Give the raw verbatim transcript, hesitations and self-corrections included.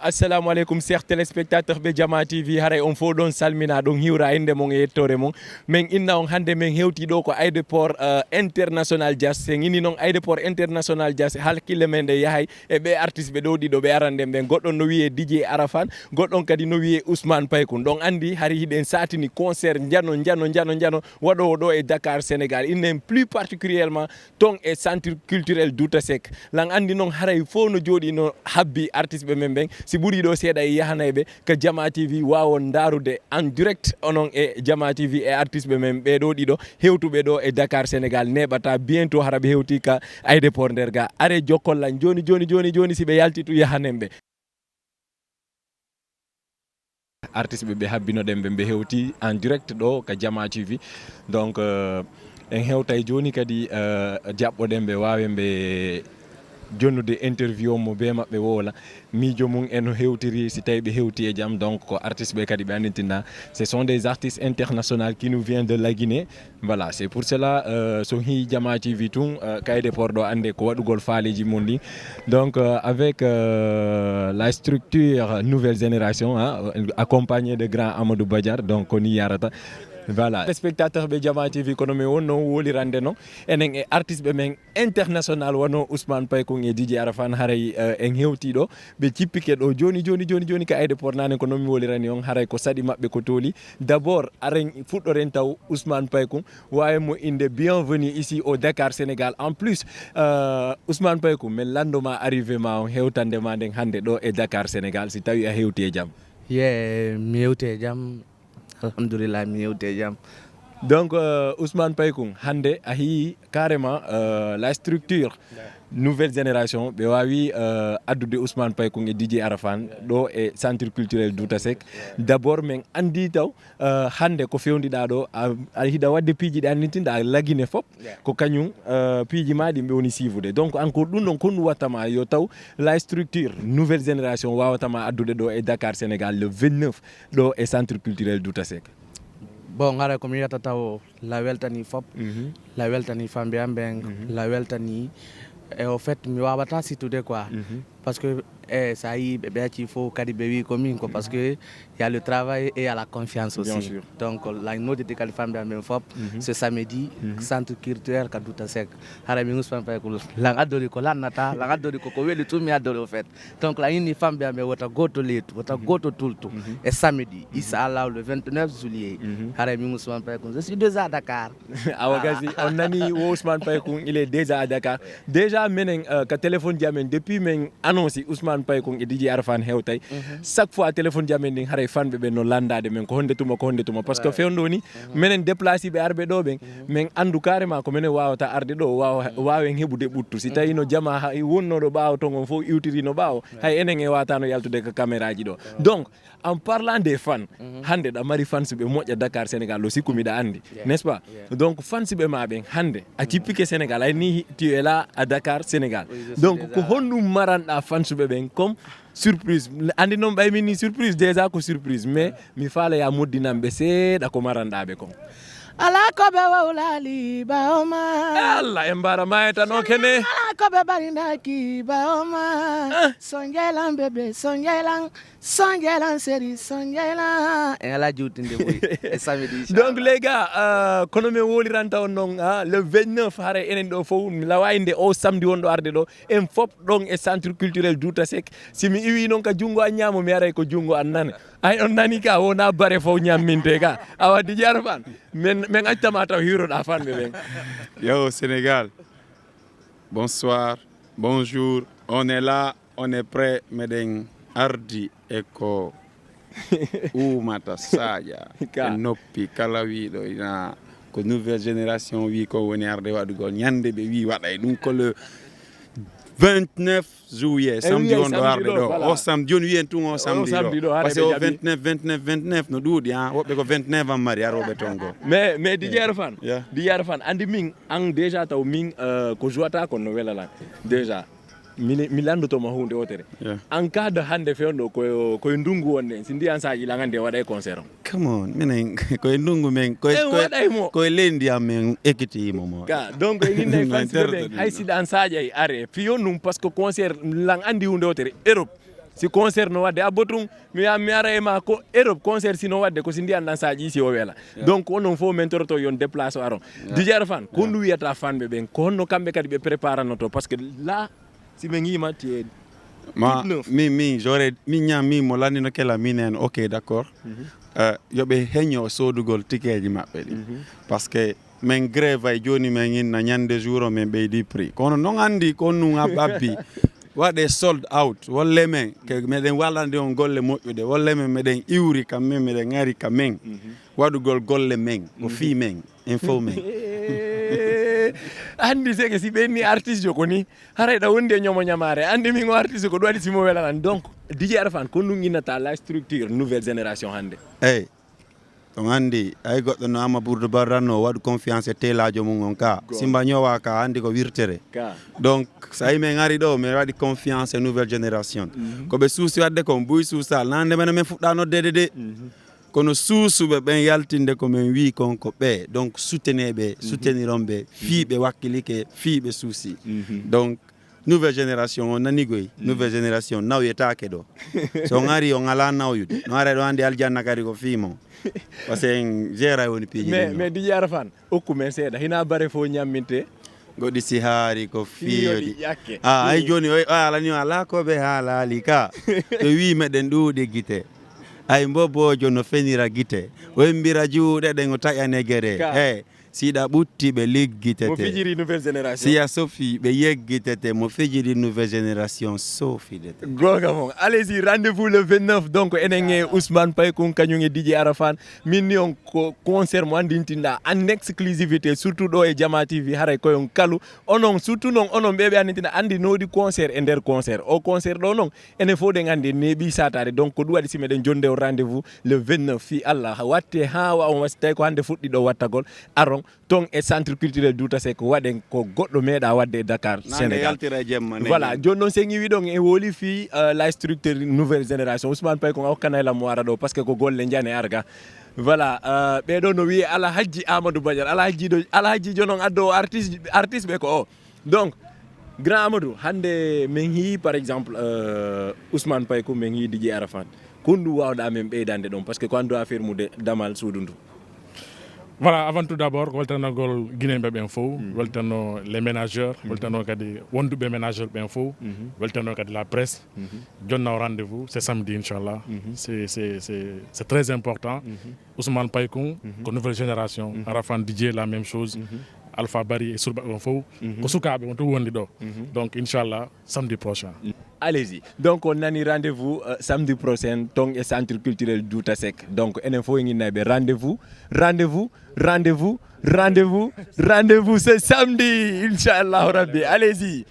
Assalamu aleykum, chers téléspectateurs ɓe Jama T V, haray on fof ɗon salmina, ɗon hiwra innde mon e yettoore mon. Min inna on hannde min hewti ɗo ko aéroport, euh, international Diass. Sen inni noon aéroport international Diass, hakkille men ɗe yahay e ɓe artiste ɓe ɗo ɗiɗo ɓe arande ɓen. Goɗɗon no wiyee D J Arafan, goɗɗon kadi no wiyee Ousmane Paykun. Ɗon anndi hari hiɗen satini concert njano, njano, njano, njano waɗoowo ɗo e Dakar, Sénégal. Innen plus particulièrement ton e Centre Culturel Douta Seck. Lan anndi noon haray fof no jooɗi no habbi artiste ɓe men ɓen. Si ɓuri ɗo seeɗa e yahanay ɓe ka Jama T V waawon ndaarude en direct onon e Jama T V e artiste ɓe men ɓee ɗo ɗiɗo hewtuɓe ɗo e Dakar, Sénégal. Neeɓata bientôt hara ɓe hewti ka aéroport nder ga. Are jokkol lan jooni, jooni, jooni, jooni si ɓe yalti tu yahanen ɓe. Artiste ɓe ɓe habbinoɗen ɓe, ɓe hewti en direct ɗo ka Jama T V. Donc, euh, en hewtay jooni kadi, euh, jaɓɓoɗen ɓe, waawen ɓe jonnude interview on mo bee maɓɓe wowla. Miijo mum e no hewtiri, si tawi ɓe hewti e jam. Donc, ko artiste ɓe kadi ɓe anndintinaa. Ce sont des artistes internationaux qui nous viennent de la Guinée. Voilà, c'est pour cela, euh, so hii Jama T V tun, euh, kayde porɗo annde ko waɗugol faaleeji mum ɗin. Donc, euh, avec, euh, la structure Nouvelle Génération, hein, accompagnée de grand Amadou Badiar, donc ko ni yarata. Voilà. Spectateur ɓe Jama T V, kono mi wonno wolirande non. Enen e artiste ɓe men international wano Ousmane Paykun e D J Arafan haray, euh, en hewti ɗo. Ɓe cippike ɗo joni, joni, joni, joni ka aéroport nane ko non mi wolirani on haray ko saɗi maɓɓe ko tooli. D'abord, aren fuɗɗoren taw Ousmane Paykun. Waawi mo innde bienvenue ici au Dakar, Sénégal. En plus, euh, Ousmane Paykun, min lanndo ma arrivé ma on hewtande ma nden hannde ɗo e Dakar, Sénégal, si tawi a hewti e jam. Ye, mi hewti e jam. Alhamdulillah, mi hewti e jam. Donc, euh, Ousmane Paykun, hannde a hii carrément, euh, la structure Nouvelle Génération, ɓe waawi, euh, addude Ousmane Paykun e D J Arafan ɗo e Centre Culturel Douta Seck. D'abord, min anndi taw, euh, hannde ko fewndiɗaa ɗo, a, a hiɗa waɗde piiji ɗi anndintinɗa la Guinée fof, ko kañum, euh, piiji ma ɗi ɓe woni siifude. Donc, encore ɗum ɗon, ko ɗum watta ma yo taw la structure Nouvelle Génération waawata ma addude ɗo e Dakar, Sénégal, le vingt-neuf, ɗo e Centre Culturel Douta Seck. Bon, haray ko mi wiyata taw la weltani fop, la weltani famɓe am ɓen, la weltani, e au fait, mi wawata sittude quoi. Parce que, e, sa yi ɓe, ɓe acci fof kadi ɓe wi ko min ko parce que y a le travail et y a la confiance aussi. Donc, la nodditi kadi famɓe am ɓen fop, ce samedi, centre culturel ka Douta Seck. Haray mi usman fay ko lan addori ko lannata, lan addori ko ko weli tun mi addori au fait. Donc, la inni famɓe am ɓe wota gooto leetu, wota gooto tultu. E samedi, inchallah, le vingt-neuf juillet. Haray mi Ousmane Paykun, je suis déjà à Dakar. Awa gasi, on nani wo Ousmane Paykun, il est déjà à Dakar. Déjà, menen, euh, ka téléphone ji amen, depuis men annonce Ousmane Paykun e D J Arafan hewtay. Chaque fois téléphone ji amen ɗin haray fanɓe ɓen no lanndade men ko honde tuma, ko honde tuma. Parce que fewndo ni, menen déplacé ɓe arɓe ɗo ɓen, men anndu carrément ko menen wawata arde ɗo, wawa, wawen heɓude ɓuttu. Si tawi no jama ha, wonnoɗo ɓaawo ton on fof iwtiri no ɓaawo, hay enen e watano yaltude ka caméra ji ɗo. Donc, en parlant des fans, hannde ɗa mari fans ɓe moƴƴa Dakar, Sénégal, ɗo sikku miɗa anndi, n'est-ce pas? Donc, fans ɓe ma ɓen, hannde, a cippike Sénégal, ay ni tu es là à Dakar, Sénégal. Donc, ko honɗum maranɗa fans ɓe ɓen comme surprise? Anndi noon ɓay min ni surprise, déjà ko surprise, mais mi faala ya moddinan ɓe seeɗa ko maranɗa ɓe kon. Ala ko ɓe wawlali ɓawo ma. Allah, en mbara ma e tan o kene. Ala ko ɓe ɓarinaki ɓawo ma. Sonjaylan bébé, sonjaylan. Sonjaylan séri, sonjaylan. En ala juutinde boy. E samedi, inchallah. Donc, les gars, euh, kono mi woliranta on noon, ah, le vingt-neuf, haray enen ɗo fof, mi lawa inde o samedi wonɗo arde ɗo, en fop ɗon e Centre Culturel Douta Seck. Si mi iwi noon ka junngo an ñaamo, mi aray ko junngo an nana. Ay, on nani ka, wona bare fof ñamminte ka. Awa, D J Arafan, men, men accitama taw hiwroɗa fanɓe ɓen. Yo, Sénégal. Bonsoir, bonjour, on est là, on est prêt, meɗen ardi e ko uumata saaƴa e noppi kala wiiɗo ina ko nouvelle génération wii ko woni arde waɗugol ñande ɓe wii waɗa e ɗum ko le vingt-neuf juillet, samedi wonɗo arde ɗo, o samedi joni wiyen tun o samedi ɗo, parce que o vingt-neuf, vingt-neuf, vingt-neuf no ɗuuɗi, ah, woɓɓe ko vingt-neuf an mari arooɓe toon goo. Mais, mais D J Arafan, D J Arafan, anndi min, an déjà taw min, euh, ko jouata kon no welalan déjà. Mi, mi lanndotoma huunde wotere. An ka de hannde fewndo ko, ko e ndunngu wonɗen, si ndiyan saaji lan anndi e waɗa e concert on. Come on, minen ko e ndunngu men, ko e, ko e leydi am men ekkitiimo mo. Ka, donc e ninna e fansiɓe ɓen, hay si ɗan saaƴay are, piyon ɗum, parce que concert lan anndi huunde wotere, Europe. Si concert no waɗde, abbo tun, mi ya-, mi ara e ma ko Europe, concert si no waɗde, ko si ndiyan ɗan saƴi, si o wela. Donc, onon fof men toroto yon déplace o aron. Didier Fan, ko honɗum wiyata fanɓe ɓen? Ko honno kamɓe kadi ɓe préparanoto? Parce que là, si ɓe ngiima, tu es Ma, toute neuve. Min, min, j'aurais, min ñam, min, mo lannino kela, minen, ok, d'accord. Euh, yo ɓe heño soodugol tikeeji maɓɓe ɗi. Parce que min grève ay jooni, min inna ñande jour o min ɓeydi prix. Kono non anndi ko honɗum ab-, abbi. Waɗe sold out, wolle min, ke meɗen wallande on golle moƴƴuɗe, wolle min meɗen iwri kam min, meɗen ngari ka min. Waɗugol golle min, ko fii min, en fof min. Anndi seke si ɓenni artiste jo ko ni, haray ɗa wondi e ñomo ñamaare. Anndi min o artiste ko ɗum waɗi si mo welanan. Donc, Didier Arfan, ko ɗum innata la structure nouvelle génération hannde. Eyi. On anndi, ay goɗɗo no Amma Bourdo Barranno waɗu confiance e teelaajo mum on ka. Simba ñowa ka anndi ko wirtere. Ka. Donc, so ay min ari ɗo, min waɗi confiance e nouvelle génération. Ko ɓe suusi waɗde kon, buy suusal, nande men min fuɗɗa noddeede de. Kono suusuɓe ɓen yaltinde ko min wii kon ko ɓe. Donc, soutenez ɓe, souteniron ɓe, fii ɓe wakkilike, fii ɓe suusi. Donc, nouvelle génération on nani goy, nouvelle génération nawyetaake ɗo. So on ari, on alaa nawyude. No ara ɗo anndi aljanna kadi ko fii mon. Parce que en jeera woni piiji Mais, ɗin. mais Didier Arfan, okku men seeɗa. Hina bare fof ñamminte. Goɗɗi si haari ko Fiyoɗi fiyoɗi. Ƴakke. Ah, ay jooni, o, o alani o alaa ko ɓe haalaali ka. Ɓe wii meɗen ɗuuɗi gite. Ay mbobojo no fenira gite. O embira juuɗe ɗen o taƴane gere. Ka. Hey, siɗa ɓutti ɓe liggitete. Mo fijiri nouvelle génération. Siya sofi ɓe yeggitete. Mo fijiri nouvelle génération sofidete. Goga mon. Allez-y, rendez-vous le vingt-neuf. Donc, enen e Ousmane Paykun, kañum e Didier Arafan. Min ni on ko concert mo anndintinɗa en exclusivité, surtout ɗo e Jama T V, haray koyon kalu. Onon, surtout non, onon ɓe ɓe anndintinɗa, anndi noodi concert e nder concert. O concert ɗo non, enen fof ɗen anndi neeɓi satare. Donc, ko ɗum waɗi si meɗen jonde o rendez-vous le vingt-neuf. Fii Allah, watte haa wa on wasi tawi ko hannde fuɗɗi ɗo wattagol. Aron, ton e Centre Culturel Douta Seck waɗen ko goɗɗo meeɗa waɗde e Dakar, Nande Sénégal. Yaltira e jemma, nene. Voilà, jooni noon sen iwi ɗon e woli fii, euh, la structure nouvelle génération. Ousmane Paykun, a hokkanay lam mo ara ɗo, parce que ko golle njane arga. Voilà, euh, ɓeɗo no wiye Alhajji Amadou Badiane, Alhajji ɗo, Alhajji jo noon addo artiste, artiste ɓe ko o. Donc, grand Amadou, hannde min hii, par exemple, euh, Ousmane Paykun, min hii Didier Arafan. Ko honɗum wawɗa min ɓeydande ɗon, parce que ko anndu affaire mu de damal suudu ndu. Voilà, avant tout d'abord, ko weltanagol Guinéen ɓe ɓen fof, weltano les managers, weltano kadi wonduɓe manager ɓen fof, weltano kadi la presse. Jonna o rendez-vous, c'est samedi, inchallah. C'est, c'est, c'est, c'est très important. Ousmane Paykun, ko nouvelle génération. Arafan Didier, la même chose. Alpha Bari e surba ɓen fof, ko sukaaɓe on tun wondi ɗo. Donc, inchallah, samedi prochain. Allez-y. Donc, on a rendez-vous, euh, samedi prochain, ton e Centre Culturel Douta Seck. Donc, enen fof e nginnayɓe rendez-vous, rendez-vous, rendez-vous, rendez-vous, rendez-vous, c'est samedi, inchallah Rabbi. Allez-y.